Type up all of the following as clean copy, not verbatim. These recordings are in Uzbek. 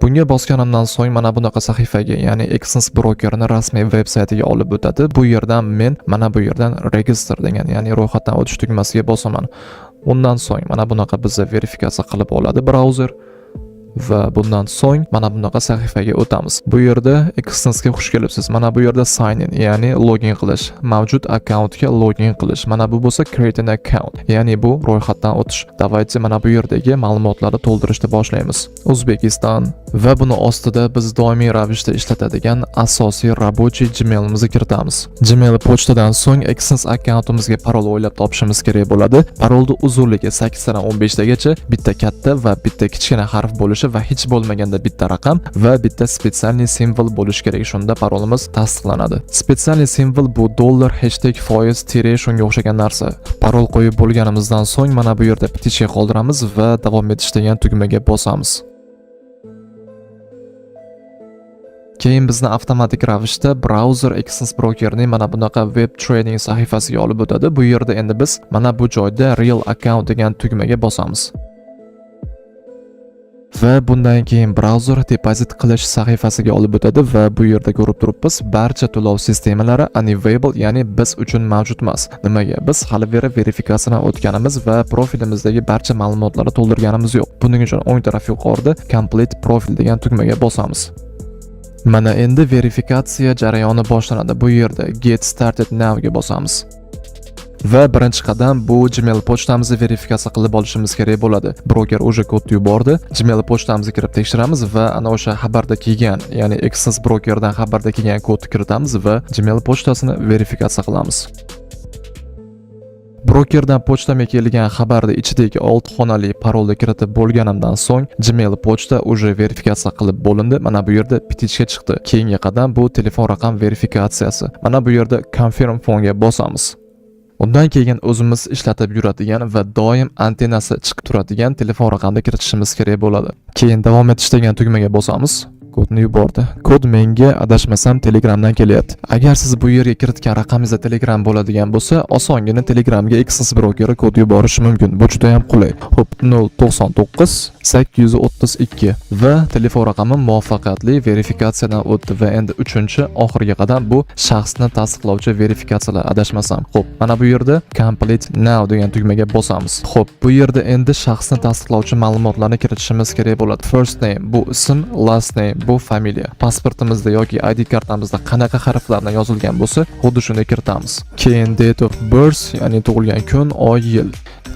Bunga bosganimdan so'ng mana bunaqa sahifaga, ya'ni Exness brokerini rasmiy veb saytiga olib o'tadi. Bu yerdan men mana bu yerdan "Register" degan, ya'ni ro'yxatdan o'tish tugmasiga bosaman. Undan so'ng mana bunaqa bizni verifikatsiya qilib oladi brauzer va bundan so'ng mana bunaqa sahifaga o'tamiz. Bu yerda "Exnessga xush kelibsiz". Mana bu yerda sign in, ya'ni login qilish, mavjud akkauntga login qilish. Mana bu bo'lsa create an account, ya'ni bu ro'yxatdan o'tish. Давайте mana bu yerdagi ma'lumotlarni to'ldirishni boshlaymiz. O'zbekiston va buni ostida biz doimiy ravishda ishlatadigan asosiy рабочий Gmailimizni kiritamiz. Gmail pochtadan so'ng Exness akkauntimizga parol o'ylab topishimiz kerak bo'ladi. Parolni uzunligi 8 dan 15 tagacha, bitta katta va bitta kichkina harf bo'lishi va hech bo'lmaganda bitta raqam va bitta специальный simvol bo'lishi kerak. Shunda parolimiz tasdiqlanadi. Специальный simvol bu dollar, hashtag, foiz, tire, shunga o'xshagan narsa. Parol qo'yib bo'lganimizdan so'ng mana bu yerda птичка qoldiramiz va "Davom etish" degan tugmaga bosamiz. Keyin bizni avtomatik ravishda brauzer Exness brokerning mana bunaqa web trading sahifasiga olib o'tadi. Bu yerda endi biz mana bu joyda "Real account" degan tugmaga bosamiz. Va bundan keyin brauzer depozit qilish sahifasiga olib o'tadi va bu yerda ko'rib turibmiz, barcha to'lov sistemalari unavailable, ya'ni biz uchun mavjud emas. Nimaga? Biz hali beri verifikatsiyadan o'tganimiz va profilimizdagi barcha ma'lumotlarni to'ldirganimiz yo'q. Buning uchun o'ng taraf yuqorida "Complete profile" degan tugmaga bosamiz. Mana endi verifikatsiya jarayoni boshlanadi. Bu yerda "Get started now" ga bosamiz. Va birinchi qadam bu Gmail pochtamizni verifikatsiya qilib olishimiz kerak bo'ladi. Broker уже kodni yubordi. Gmail pochtamizga kirib tekshiramiz va ana o'sha xabarda kelgan, ya'ni Exness brokerdan xabarda kelgan kodni kiritamiz va Gmail pochtasini verifikatsiya qilamiz. Brokerdan pochtamga kelgan xabarda ichidagi 6 xonali parolni kiritib bo'lganimdan so'ng Gmail pochta уже verifikatsiya qilib bo'lindi. Mana bu yerda птичка chiqdi. Keyingi qadam bu telefon raqam verifikatsiyasi. Mana bu yerda "Confirm phone" ga bosamiz. Undan keyin o'zimiz ishlatib yuradigan va doim antennasi chiqib turadigan telefon raqamini kiritishimiz kerak bo'ladi. Keyin "Davom etish" degan tugmaga bosamiz. Kodni yubordi. Kod menga, adashmasam, Telegramdan kelyapti. Agar siz bu yerga kiritgan raqamingizda Telegram bo'ladigan bo'lsa, osongina Telegramga Exness brokeri kod yuborishi mumkin. Bu juda ham qulay. Xo'p, 099 832 va telefon raqami muvaffaqiyatli verifikatsiyadan o'tdi va endi uchinchi, oxirgi qadam bu shaxsni tasdiqlovchi verifikatsiyalar, adashmasam. Xo'p, mana bu yerda "Complete now" degan tugmaga bosamiz. Xo'p, bu yerda endi shaxsni tasdiqlovchi ma'lumotlarni kiritishimiz kerak bo'ladi. First name bu ism, last name bu familiya. Pasportimizda yoki ID kartamizda qanaqa harflar bilan yozilgan bo'lsa, xuddi shunday kiritamiz. Keyin date of birth, ya'ni tug'ilgan kun, oy, yil.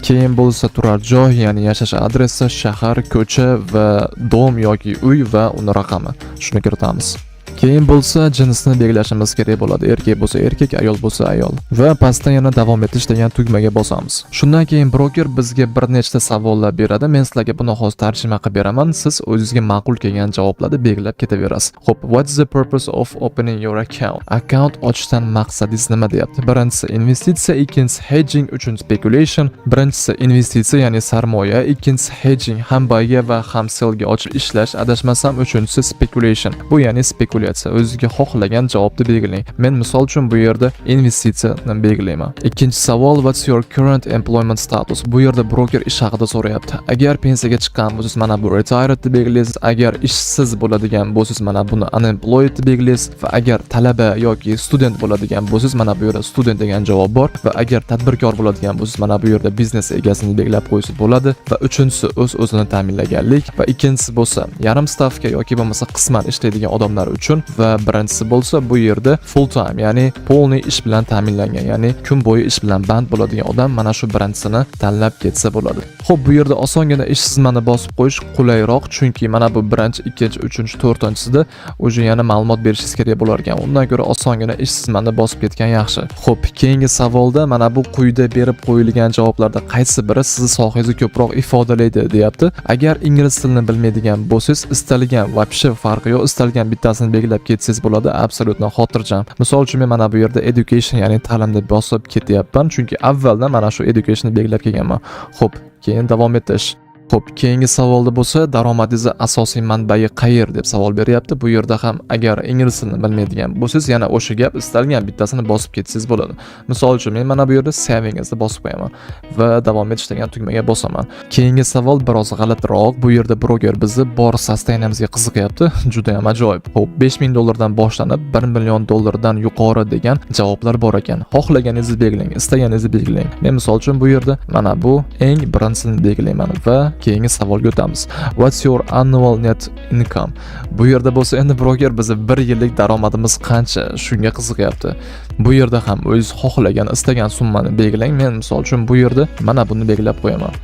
Keyin bo'lsa turar joy, ya'ni yashash adresi, shahar, ko'cha va дом yoki uy va uni raqami. Shuni kiritamiz. Keyin bo'lsa jinsni belgilashimiz kerak bo'ladi. Erkak bo'lsa erkak, ayol bo'lsa ayol. Va pastda yana "Davom etish" degan tugmaga bosamiz. Shundan keyin broker bizga bir nechta savollar beradi. Men sizlarga buni hozir tarjima qilib beraman. Siz o'zingizga ma'qul kelgan javoblarni belgilab ketaverasiz. Xo'p, "What's the purpose of opening your account?" Akkaunt ochishdan maqsadingiz nima, deyapti. Birinchisi investitsiya, ikkinchisi hedging, uchinchisi speculation. Birinchisi investitsiya, ya'ni sarmoya, ikkinchisi hedging, ham buyga va ham sellga ochib ishlash, adashmasam, uchinchisi speculation. Bu ya'ni spekulyatsiya. O'zingizga xohlagan javobni belgilang. Men misol uchun bu yerda investitsiyani belgilayman. Ikkinchi savol: "What's your current employment status?" Bu yerda broker ish haqida so'rayapti. Agar pensiyaga chiqqan bo'lsangiz, mana bu retired deb belgilaysiz. Agar ishsiz bo'ladigan bo'lsangiz, mana buni unemployed deb belgilaysiz va agar talaba yoki student bo'ladigan bo'lsangiz, mana bu yerda student degan javob bor va agar tadbirkor bo'ladigan bo'lsangiz, mana bu yerda biznes egasini belgilab qo'ysa bo'ladi va uchinchisi o'z o'zini ta'minlaganlik va ikkinchisi bo'lsa yarim stavka yoki bo'lmasa qisman ishlaydigan odamlar uchun va birinchisi bo'lsa bu yerda full time, ya'ni полный ish bilan ta'minlangan, ya'ni kun bo'yi ish bilan band bo'ladigan odam mana shu birinchisini tanlab ketsa bo'ladi. Xo'p, bu yerda osongina ishsizmani bosib qo'yish qulayroq, chunki mana bu birinchi, ikkinchi, uchinchi, to'rtinchisida уже yana ma'lumot berishingiz kerak bo'lar ekan. Undan ko'ra osongina ishsizmani bosib ketgan yaxshi. Xo'p, keyingi savolda mana bu quyida berib qo'yilgan javoblarda qaysi biri sizni sohangizni ko'proq ifodalaydi, deyapti. Agar ingliz tilini bilmaydigan bo'lsangiz, istalgan, вообще farqi yo'q, istalgan bittasini belgilab ketsangiz bo'ladi, абсолютно xotirjam. Misol uchun men mana bu yerda education, ya'ni ta'limni bosib ketyapman, chunki avvaldan mana shu educationni belgilab kelganman. Xo'p, keyin davom etish. Xo'p, keyingi savolda bo'lsa, daromadingizni asosiy manbai qayer deb savol beryapti. Bu yerda ham agar ingliz tilini bilmaydigan bo'lsangiz, yana o'sha gap, istalgan bittasini bosib ketsangiz bo'ladi. Misol uchun, men mana bu yerda savingizni bosib qo'yaman va davom etish degan tugmaga bosaman. Keyingi savol biroz g'alatiroq. Bu yerda broker bizni bor состояния mizga qiziqyapti. Juda ham ajoyib. Xo'p, 5000 dollardan boshlanib 1 million dollardan yuqori degan javoblar bor ekan. Xohlaganingizni belgilang, istaganingizni belgilang. Men misol uchun bu yerda mana bu eng birinchisini belgilayman va keyingi savolga o'tamiz. What's your annual net income? Bu yerda bo'lsa endi broker bizni bir yillik daromadimiz qancha, shunga qiziqyapti. Bu yerda ham o'zingiz xohlagan, istagan summani belgilang. Men misol uchun bu yerda mana buni belgilab qo'yaman.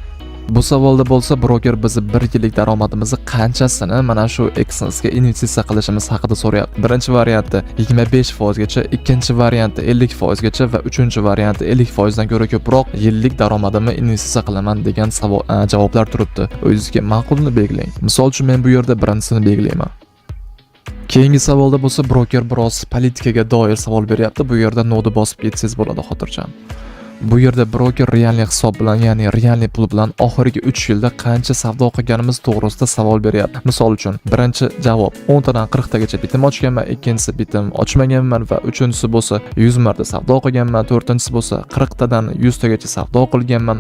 Bu savolda bo'lsa broker bizni bir yillik daromadimizni qanchasini mana shu Exnessga investitsiya qilishimiz haqida so'rayapti. Birinchi variantda 25 foizgacha, ikkinchi variantda 50 foizgacha va uchinchi variantda 50 foizdan ko'ra ko'proq yillik daromadimni investitsiya qilaman degan savol javoblar turibdi. O'zingizga ma'qulini belgilang. Misol uchun, men bu yerda birinchisini belgilayman. Keyingi savolda bo'lsa broker biroz politikaga doir savol beryapti. Bu yerda no ni bosib ketsangiz bo'ladi xotirjam. Bu yerda broker реальный hisob bilan, ya'ni реальный pul bilan oxirgi 3 yilda qancha savdo qilganimiz to'g'risida savol beryapti. Misol uchun, birinchi javob 10 tadan 40 tagacha bitim ochganman, ikkinchisi bitim ochmaganman va uchinchisi bo'lsa 100 marta savdo qilganman, to'rtinchisi bo'lsa 40 tadan 100 tagacha savdo qilganman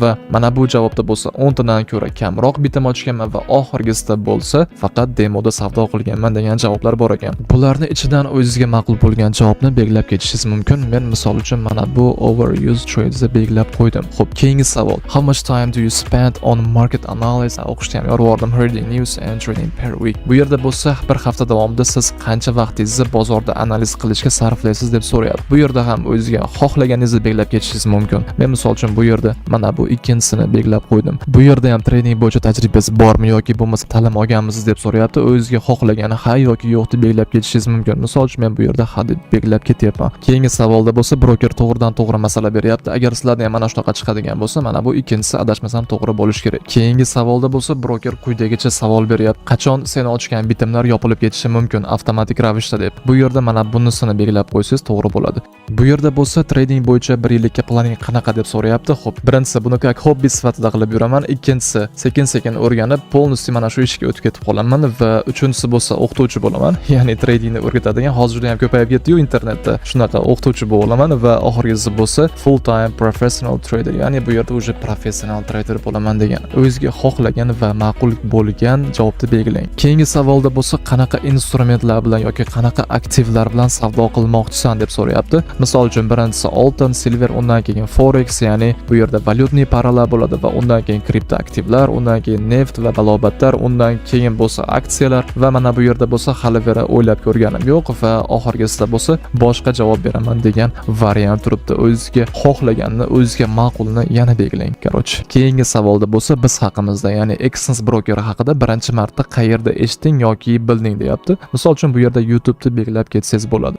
va mana bu javobda bo'lsa 10 tadan ko'ra kamroq bitim ochganman va oxirgisida bo'lsa faqat demoda savdo qilganman degan javoblar bor ekan. Bularni ichidan o'zingizga ma'qul bo'lgan javobni belgilab ketishingiz mumkin. Men misol uchun mana bu over 100 tradesni belgilab qo'ydim. Xo'p, keyingi savol. How much time do you spend on market analysis? O'qishni ham yorib yubordim. Reading news and trading per week. Bu yerda bo'lsa bir hafta davomida siz qancha vaqtingizni bozorda analiz qilishga sarflaysiz deb so'rayapti. Bu yerda ham o'zingizga xohlaganingizni belgilab ketishingiz mumkin. Men misol uchun bu yerda mana bu ikkinchisini belgilab qo'ydim. Bu yerda ham trading bo'yicha tajribangiz bormi yoki bo'lmasa ta'lim olganmisiz deb so'rayapti. O'zingizga xohlagani ha yoki yo'q deb belgilab ketishingiz mumkin. Misol uchun, men bu yerda ha deb belgilab ketyapman. Keyingi savolda bo'lsa broker to'g'ridan to'g'ri masala beryapti. Agar sizlarda ham mana shunaqa chiqadigan bo'lsa, mana bu ikkinchisi adashmasam to'g'ri bo'lishi kerak. Keyingi savolda bo'lsa broker quyidagicha savol beryapti. Qachon sen ochgan bitimlar yopilib ketishi mumkin avtomatik ravishda deb. Bu yerda mana bunisini belgilab qo'ysangiz to'g'ri bo'ladi. Bu yerda bo'lsa trading bo'yicha bir yillikka planing qanaqa deb so'rayapti. Xo'p, birinchisi buni как hobbi sifatida qilib yuraman, ikkinchisi sekin-sekin o'rganib полностью mana shu ishga o'tib ketib qolaman va uchinchisi bo'lsa o'qituvchi bo'laman, ya'ni tradingni o'rgatadigan, hozir juda ham ko'payib ketdi-yu internetda. Shunaqa o'qituvchi bo'laman va oxirgisi bo'lsa full time professional trader, ya'ni bu yerda уже professional trader bo'laman degan. O'zingizga xohlagan va ma'qul bo'lgan javobni belgilang. Keyingi savolda bo'lsa qanaqa instrumentlar bilan yoki qanaqa aktivlar bilan savdo qilmoqchisan deb so'rayapti. Misol uchun, birinchisi oltin, silver, undan keyin forex, ya'ni bu yerda валютный пара lar bo'ladi va undan keyin kripto aktivlar, undan keyin neft va balobatlar, undan keyin bo'lsa aksiyalar va mana bu yerda bo'lsa hali beri o'ylab ko'rganim yo'q va oxirgisida bo'lsa boshqa javob beraman degan variant turibdi. O'zingizga xohlaganini, o'zingizga ma'qulini yana belgilang. Короче, keyingi savolda bo'lsa biz haqimizda, ya'ni Exness brokeri haqida birinchi marta qayerda eshitding yoki bilding deyapti. Misol uchun, bu yerda YouTube'ni belgilab ketsangiz bo'ladi.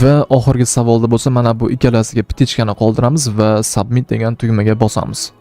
Va oxirgi savolda bo'lsa mana bu ikkalasiga птичка ni qoldiramiz va submit degan tugmaga bosamiz.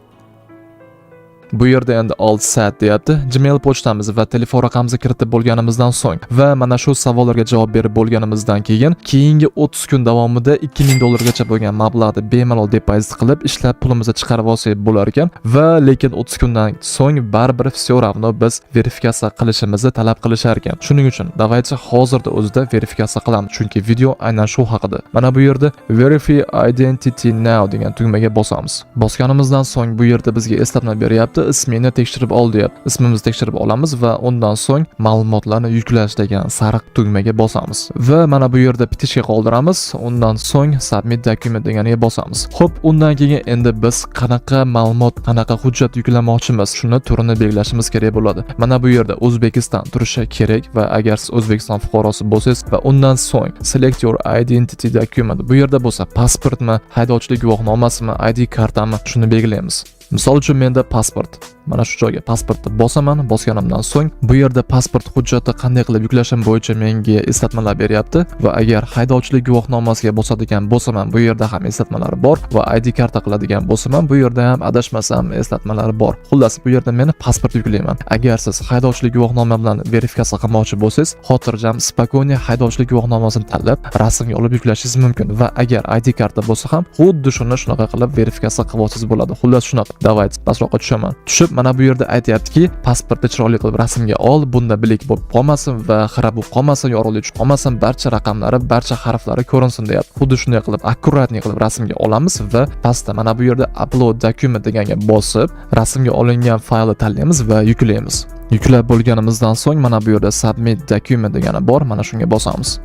Bu yerda endi all set deyapti. Gmail pochtamiz va telefon raqamimizni kiritib bo'lganimizdan so'ng va mana shu savollarga javob berib bo'lganimizdan keyin keyingi 30 kun davomida 2000 dollargacha bo'lgan mablag'ni bemalol depozit qilib, ishlab pulimizni chiqarib olsak bo'lar ekan va lekin 30 kundan so'ng baribir все равно biz verifikatsiya qilishimizni talab qilishar ekan. Shuning uchun давайте hozirda o'zida verifikatsiya qilamiz, chunki video aynan shu haqida. Mana bu yerda Verify Identity Now degan tugmaga bosamiz. Bosganimizdan so'ng bu yerda bizga eslatma beryapti, ismingni tekshirib ol deyapti. Ismimizni tekshirib olamiz va undan so'ng ma'lumotlarni yuklash degan sariq tugmaga bosamiz. Va mana bu yerda птичка qoldiramiz. Undan so'ng Submit Document deganiga bosamiz. Xo'p, undan keyin endi biz qanaqa ma'lumot, qanaqa hujjat yuklamoqchimiz, shuni turini belgilashimiz kerak bo'ladi. Mana bu yerda O'zbekiston turishi kerak va agar siz O'zbekiston fuqarosi bo'lsangiz va undan so'ng Select your identity document. Bu yerda bo'lsa pasportmi, haydovchilik guvohnomasimi, ID kartami, shuni belgilaymiz. Misol uchun, menda pasport. Mana shu joyga pasportni bosaman. Bosganimdan so'ng bu yerda pasport hujjati qanday qilib yuklashim bo'yicha menga eslatmalar beryapti va agar haydovchilik guvohnomasiga bosadigan bo'lsam, bu yerda ham eslatmalar bor va ID karta qiladigan bo'lsam, bu yerda ham adashmasam eslatmalar bor. Xullas, bu yerda men pasport yuklayman. Agar siz haydovchilik guvohnoma bilan verifikatsiya qilmoqchi bo'lsangiz, xotirjam, спокойно haydovchilik guvohnomasini tanlab, rasmga olib yuklashingiz mumkin va agar ID karta bo'lsa ham, xuddi shuni shunaqa qilib verifikatsiya qilib olsangiz bo'ladi. Xullas, shunaqa. Давайте pastroqqa tushaman. Tushib, mana bu yerda aytyaptiki, pasportni chiroyli qilib rasmga ol, bunda блик bo'lib qolmasin va xira bo'lib qolmasin, yorug'lik tushib qolmasin, barcha raqamlari, barcha harflari ko'rinsin, deyapti. Xuddi shunday qilib, аккуратный qilib rasmga olamiz va pastda mana bu yerda "Upload document" deganga bosib, rasmga olingan faylni tanlaymiz va yuklaymiz. Yuklab bo'lganimizdan so'ng mana bu yerda "Submit document" degani bor, mana shunga bosamiz.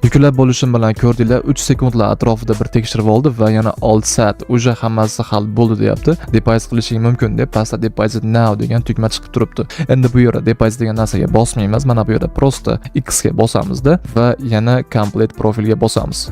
Yuklab bo'lishim bilan ko'rdinglar, 3 sekundlar atrofida bir tekshirib oldi va yana "All set", уже hammasi hal bo'ldi, deyapti. Depozit qilishing mumkin, deb pastda "Deposit now" degan tugma chiqib turibdi. Endi bu yerda "Deposit" degan narsaga bosmaymiz, mana bu yerda просто X ga bosamizda va yana "Complete profile" ga bosamiz.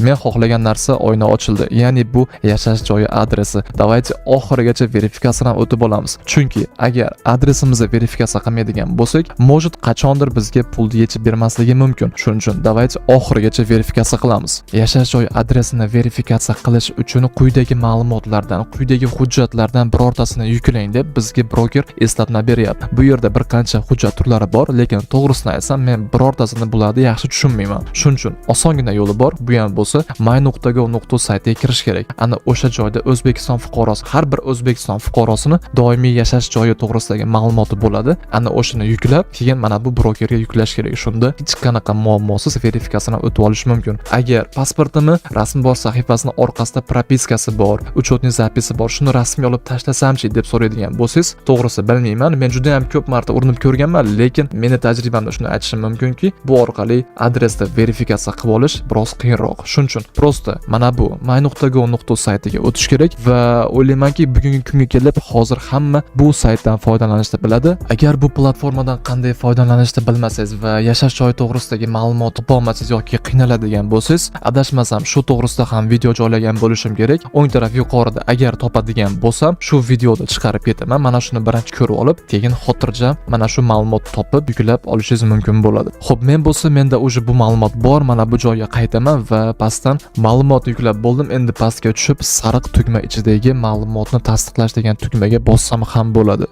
Men xohlagan narsa oyna ochildi. Ya'ni bu yashash joyi adresi. Давайте oxirigacha verifikatsiyadan o'tib olamiz. Chunki agar adresimizni verifikatsiya qilmaydigan bo'lsak, может, qachondir bizga pulni yechib bermasligi mumkin. Shuning uchun давайте oxirigacha verifikatsiya qilamiz. Yashash joyi adresini verifikatsiya qilish uchun quyidagi ma'lumotlardan, quyidagi hujjatlardan birortasini yuklang, deb bizga broker eslatma beryapti. Bu yerda bir qancha hujjat turlari bor, lekin to'g'risini aytsam, men birortasini bularni yaxshi tushunmayman. Shuning uchun osongina yo'li bor. Bu ham bo'lsa my.gov.uz saytiga kirish kerak. Ana o'sha joyda O'zbekiston fuqarosi, har bir O'zbekiston fuqarosini doimiy yashash joyi to'g'risidagi ma'lumoti bo'ladi. Ana o'shani yuklab, keyin mana bu brokerga yuklash kerak. Shunda hech qanaqa muammosiz verifikatsiyadan o'tib olish mumkin. Agar pasportimi rasm bor sahifasini orqasida прописка si bor, учетный запись i bor, shuni rasmga olib tashlasamchi, deb so'raydigan bo'lsangiz, to'g'risi bilmayman. Men juda ham ko'p marta urinib ko'rganman, lekin meni tajribamda shuni aytishim mumkinki, bu orqali adresda verifikatsiya qilib olish biroz qiyinroq. Shuning uchun просто mana bu my.gov.uz saytiga o'tish kerak va o'ylaymanki, bugungi kunga kelib hozir hamma bu saytdan foydalanishni biladi. Agar bu platformadan qanday foydalanishni bilmasangiz va yashash joyi to'g'risidagi ma'lumot topolmasangiz yoki qiynaladigan bo'lsangiz, adashmasam, shu to'g'risida ham video joylagan bo'lishim kerak. O'ng taraf yuqorida agar topadigan bo'lsam, shu videoda chiqarib ketaman. Mana shuni birinchi ko'rib olib, keyin xotirjam mana shu ma'lumotni topib yuklab olishingiz mumkin bo'ladi. Xo'p, men bo'lsa, menda уже bu ma'lumot bor. Mana bu joyga qaytaman va pastdan ma'lumotni yuklab bo'ldim. Endi pastga tushib, sariq tugma ichidagi "Ma'lumotni tasdiqlash" degan tugmaga bossam ham bo'ladi.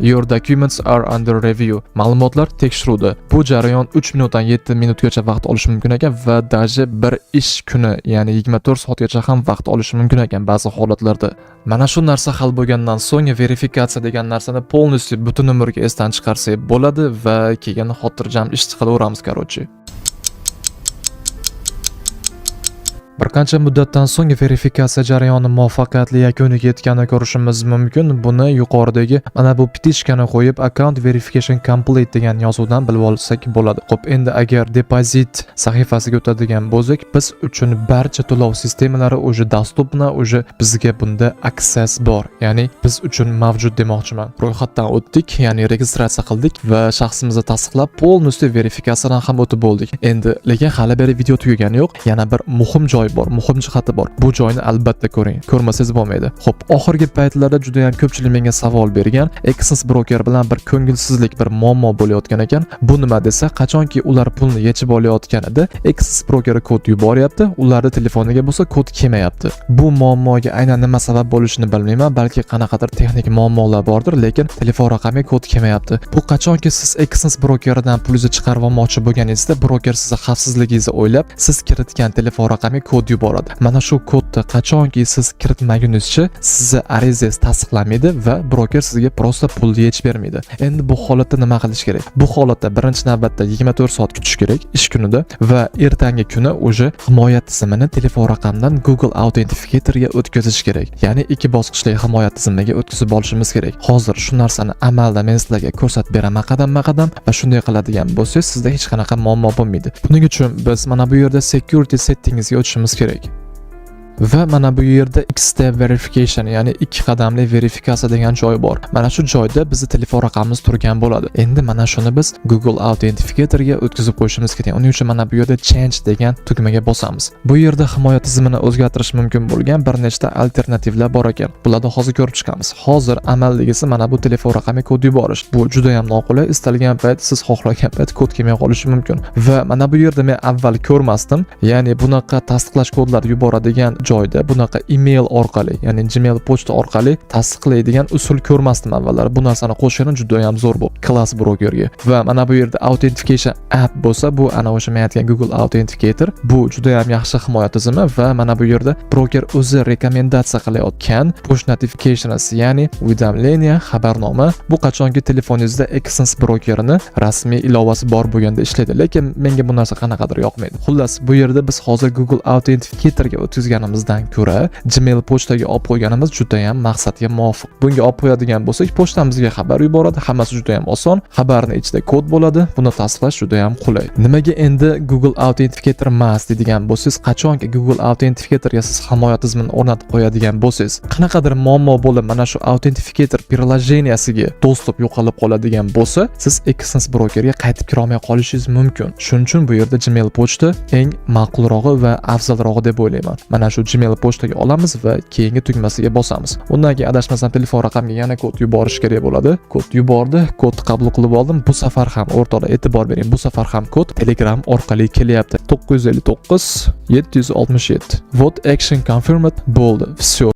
"Your documents are under review." Ma'lumotlar tekshiruvda. Bu jarayon 3 minutdan 7 minutgacha vaqt olishi mumkin ekan va даже bir ish kuni, ya'ni 24 soatgacha ham vaqt olishi mumkin ekan ba'zi holatlarda. Mana shu narsa hal bo'lgandan so'ng verifikatsiya degan narsani полностью butun umrga esdan chiqarsak bo'ladi va keyin xotirjam ish qilaveramiz, короче. Bir qancha muddatdan so'ng verifikatsiya jarayoni muvaffaqiyatli yakuniga yetganini ko'rishimiz mumkin. Buni yuqoridagi mana bu птичка ni qo'yib, "Account verification complete" degan yozuvdan bilib olsak bo'ladi. Xo'p, endi agar depozit sahifasiga o'tadigan bo'lsak, biz uchun barcha to'lov sistemalari уже доступно, уже bizga bunda access bor. Ya'ni biz uchun mavjud demoqchiman. Ro'yxatdan o'tdik, ya'ni registratsiya qildik va shaxsimizni tasdiqlab, полностью verifikatsiyadan ham o'tib bo'ldik. Endi lekin hali beri video tugagani yo'q. Yana bir muhim joy bor, muhim jihati bor. Bu joyni albatta ko'ring. Ko'rmasangiz bo'lmaydi. Xo'p, oxirgi paytlarda juda ham ko'pchilik menga savol bergan. Exness broker bilan bir ko'ngilsizlik, bir muammo bo'layotgan ekan. Bu nima desa, qachonki ular pulni yechib olayotganida Exness brokeri kod yuboryapti, ularni telefoniga bo'lsa kod kelmayapti. Bu muammoga aynan nima sabab bo'lishini bilmayman, balki qanaqadir texnik muammolar bordir, lekin telefon raqamiga kod kelmayapti. Bu qachonki siz Exness brokeridan pulingizni chiqarib olmoqchi bo'lganingizda, broker sizni xavfsizligingizni o'ylab, siz kiritgan telefon raqamiga kod yuboradi. Mana shu kodni qachonki siz kiritmagunizcha sizni arizangiz tasdiqlanmaydi va broker sizga просто pulni yechib bermaydi. Endi bu holatda nima qilish kerak? Bu holatda birinchi navbatda 24 soat kutish kerak ish kunida va ertangi kuni уже himoya tizimini telefon raqamidan Google Authenticatorga o'tkazish kerak. Ya'ni ikki bosqichli himoya tizimiga o'tkazib olishimiz kerak. Hozir shu narsani amalda men sizlarga ko'rsatib beraman qadamma-qadam va shunday qiladigan bo'lsangiz, sizda hech qanaqa muammo bo'lmaydi. Buning uchun biz mana bu yerda Security Settingsga o'tishimiz kerak. Va mana bu yerda X-step verification, ya'ni ikki qadamli verifikatsiya degan joy bor. Mana shu joyda bizni telefon raqamimiz turgan bo'ladi. Endi mana shuni biz Google Authenticatorga o'tkazib qo'yishimiz kerak. Uning uchun mana bu yerda "Change" degan tugmaga bosamiz. Bu yerda himoya tizimini o'zgartirish mumkin bo'lgan bir nechta alternativlar bor ekan. Bularni hozir ko'rib chiqamiz. Hozir amaldagisi mana bu telefon raqamiga kod yuborish. Bu juda ham noqulay. Istalgan payt, siz xohlagan payt kod kelmay qolishi mumkin. Va mana bu yerda men avval ko'rmasdim. Ya'ni bunaqa tasdiqlash kodlari yuboradigan joyda bunaqa email orqali, ya'ni Gmail pochta orqali tasdiqlaydigan usul ko'rmasdim avvallari. Bu narsani qo'shgani juda ham zo'r bo'ldi Klass brokerga. Va mana bu yerda Authentication app bo'lsa, bu ana o'sha men aytgan Google Authenticator. Bu juda ham yaxshi himoya tizimi va mana bu yerda broker o'zi rekomendatsiya qilayotgan push notifications, ya'ni уведомление, xabarnoma. Bu qachonki telefoningizda Exness brokerini rasmiy ilovasi bor bo'lganda ishlaydi, lekin menga bu narsa qanaqadir yoqmaydi. Xullas, bu yerda biz hozir Google Authenticatorga o'tkazganimizdan ko'ra Gmail pochtaga olib qo'yganimiz juda ham maqsadga muvofiq. Bunga olib qo'yadigan bo'lsak, pochtamizga xabar yuboradi, hammasi juda ham oson. Xabarni ichida kod bo'ladi, buni tasdiqlash juda ham qulay. Nimaga endi Google Authenticator emas deydigan bo'lsangiz, qachonki Google Authenticatorga siz himoya tizimini o'rnatib qo'yadigan bo'lsangiz, qanaqadir muammo bo'lib, mana shu Authenticator приложения siga доступ yo'qolib qoladigan bo'lsa, siz Exness brokerga qaytib kira olmay qolishingiz mumkin. Shuning uchun bu yerda Gmail pochta eng ma'qulrog'i va afzalrog'i deb o'ylayman. Mana shu Gmail pochtaga olamiz va keyingi tugmasiga bosamiz. Undan keyin, adashmasam, telefon raqamga yana kod yuborish kerak bo'ladi. Kod yubordi, kodni qabul qilib oldim. Bu safar ham, o'rtoqlar, e'tibor bering, bu safar ham kod Telegram orqali kelyapti: 959 767. Вот, action confirmed bo'ldi, все.